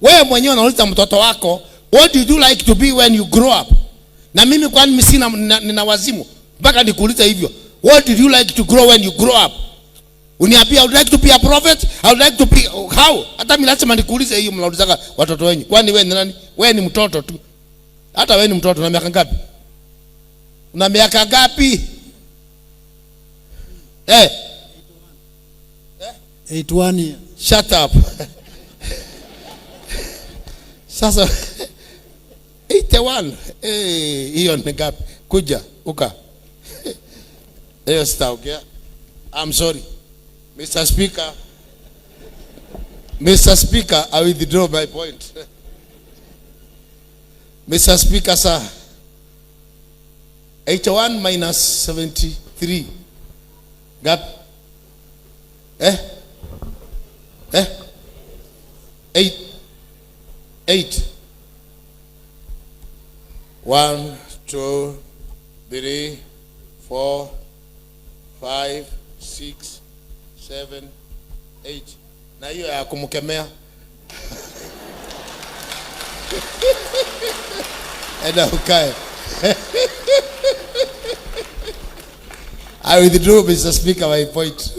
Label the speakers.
Speaker 1: Wewe mwenyewe unauliza mtoto wako, what do you like to be when you grow up? Na mimi kwani mimi sina nina wazimu mpaka nikuulize hivyo? What did you like to grow when you grow up? Uniambia I would like to be a prophet, I would like to be how? Hata mimi lazima nikuulize hiyo, mnaulizaga watoto wenyu. Kwani wewe ni nani? Wewe ni mtoto tu. Hata wewe ni mtoto, una miaka ngapi? Una miaka ngapi? Eh,
Speaker 2: 81 years.
Speaker 1: Shut up. Sasa 81. Eh, hiyo ni ngapi? Kuja uka. Hiyo sitaongea. I'm sorry. Mr. Speaker. Mr. Speaker, I withdraw my point. Mr. Speaker, sir. 81 minus 73. Gap. Eh? Eh? 8. 8. 1, 2, 3, 4, 5, 6, 7, 8. Na hiyo ya kumkemea. Enda ukae. I withdraw, Mr. Speaker, my point.